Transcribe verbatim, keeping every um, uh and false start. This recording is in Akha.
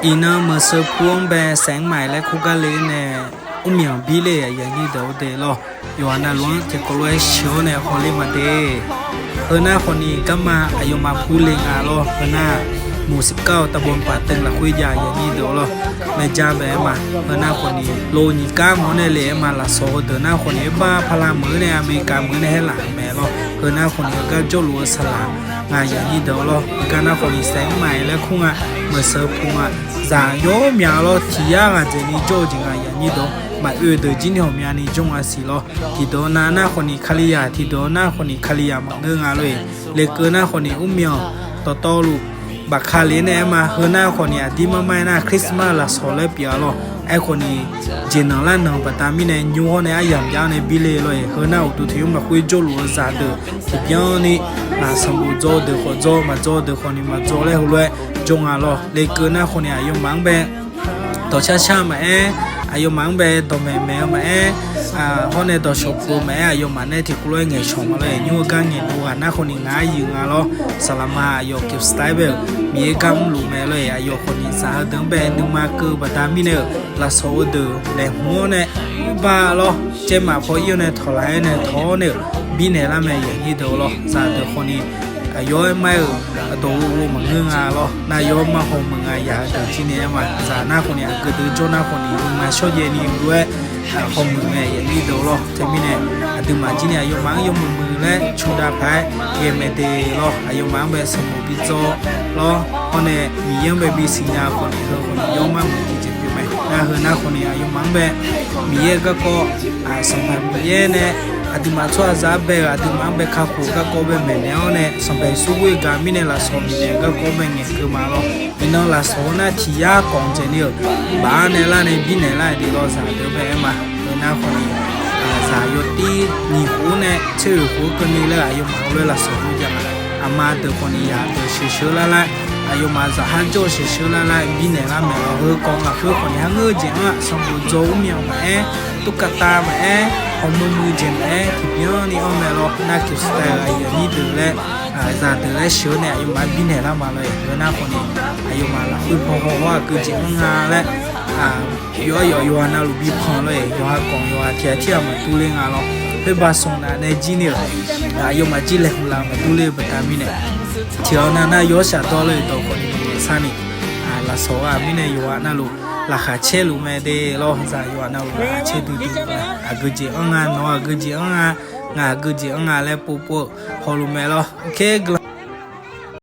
Iqnan meuqseu pu-anr bae saef-anr maqaer laer kur gar le nae, mrmyanq bir le-aq, aqyuif aqnyir deuq-or de lawr. Yawqha navluf-anr tiqkawv lof-aer sheuq-awr nae hawler ma de. Heu nar khawf ni garma aqyawfmaf pu le nga lawr. Heu nar muq siqkar-awq taqbawq paq teu lafkhoer jav aqyuif aqnyir deuq-or lawr. Maeqja bae-aer ma. Heu nar khawf ni lo nyiq kar mawr nae le-aer ma. Lafsawq heudeuq nar khawf ni aerbar pala meuq-eu nae America meuq-eu nae haer laf-euq mae lawr. Heu nar khawf ni heugar jawrluf-eu saqlaq nga aqyuif aqnyir deuq-or lawr. Heugar nar khawf ni saef-anr maqaer laer kur nga. Meuqseu pu nga. Zaq yawr mya lawr, tiq yar ghaq dzaeqni jawr-eu jeq nga aqyuif aqnyir deuq-or. Maqoe deuq jir ni ghawqmyani jawr nga siq lawr. Tiqdeuq-anr nar khawf ni Kalizaq, tiqdeuq-anr nar khawf ni Kalizaq maqngeur nga lor-eq. Lekeuv nar khawf ni mrmyanq dawqtawvluf bafka le nae-aer ma. Heu nar khawf ni aqdir mar mar-aer nar Christmas lafsawq laer pyeuf-a lawr. Aerkhawf ni jeqnanq larnanq baqda mirnae nymr hawr nae aryamq jav-awr nae bir le lor-eq. Heu nar uqduq tiq nymr lafkhoer jawrluf-eu zaqdeuq tiqbyan ni, sanqbof dzaw-eu deuq khawf dzaw, maqdzaw-eu deuq khawf ni maqdzaw laer heulof-aer jawr nga lawr. Lekeuv nar khawf ni aqyawfmaf-anr bae dawqshar shar-eu maqaer, aqyawfmaf-anr bae dawqmaeq maeq-eu maqaer, hawr nae dawqshawq puq-eu maqaer, aqyawfmaf nae tiqkawv lof-aer ngaeqshawq ma lor-eq. Nymr-eu gar ngaeqdov ghaq nar khawf ni ngaq aryuif nga lawr. Saqlaqma aqyawf Kevstar bae-euq Miqyaer gar mrluf mae lor-eq. Aqyawf khawf ni zaq heudeuq-anr bae nuima keuv-eu baqda mirnae-euq lafsawq heudeuq laeqhmq-awr nae, bar lawr, caermaf paw ir-awr nae tawqlaf-aer nae tawq-awr nae-euq birnaeq lar mae aqyuif aqnyir deuq-or lawr. Zaqdeuq khawf ni aqyawf-aer mar-euq dawq ghovghov maqngeur nga lawr. Nar yawr mar hawmuiq nga yaq heudeuq jir nae-aer ma. Zaq nar khawf ni aqgeu deuq jawr nar khawf ni nuima shawrjaev ni lof-aer hawmuiq mae aqyuif aqnyir deuq-or lawr. Teumirnae aqduimaf jir ni aqyawfmaf-anr yawmuiq muiq laer cu dav paq-aer ghae mae de lawr. Aqyawfmaf-anr bae sanqbof bi dzaw lawr. Hawr nae Miqyaer-anr bae bisiq nya khawf ni heu khawf ni yawr mar muiq tiqjeq pyeuf mae. Nar heu nar khawf ni aqyawfmaf-anr bae Miqyaer garkawv, Sanqpaq Miqyaer nae aqduimaf tsawrhaqzaq-anr bae-euq aqduimaf-anr bae kakhof-eu garkawv bae maeqnaeq-awr nae Sanqpaq Yeqsur ghoer-eu gaq mirnae lafsawq Miqyaer garkawv bae ngaeqkeuv ma lawr. Iqnan lafsawq-eu nar tiq yar kawq dzaeqni-euq baf-anr nae lar nae birnaeq lar-euq de lawr. Zaqdeuq bae-aer ma. Heu nar khawf ni zaq yawtir nyiq khof-anr nae tser oeq khof-anr keuvni laer aqyawfmaf lof-aer lafsawq hu jav ma. Aqma deuq khawf ni yaq deuq sheuqsheuq lar lar, aqyawfmaf zaqhar jawr-eu sheuqsheuq lar lar birnaeq lar mae lawr. Heu kawv lafkhoer khawf ni har ngeur-eu jeq-anr sanqbof dzaw-eu mrmyanq maqaer, tukavtav maqaer, hawmuiq muiq jeq maqaer tiqbyan ni anr mae lawr. Nar Kevstar-euq aqyuif aqnyir deuq laer zaqdeuq laer sheuq-awr nae aqyawfmaf birnaeq lar ma lor-eq. Heu nar khawf ni aqyawfmaf lafkhoer paw haw hawr aqgeu jeq anr nga laer, yawqha yawqha yawqha navluf bi pan lor-eq. Yawqha kawq yawqha tiq ghaq tir ghaq maqdur ler nga lawr. Khoerba smq naf nae jir ni-euq aqyawfmaf jir laeqhmq laf maqdur ler-eu baqda mirnae, tiq ghaq nav nar yawr shafdawr lor-eq dawq khawf ni maqngaeq sar ni, lafsawq ghaq mirnae yawqha navluf laqkhaq caer luf mae de lawr. Zaq yawqha navluf laqkhaq caer duidui-eu aqgeu jeq anr nga, nawq-eu aqgeu jeq anr nga, ngaq aqgeu jeq anr nga laer povpov-eu hawluf mae lawr.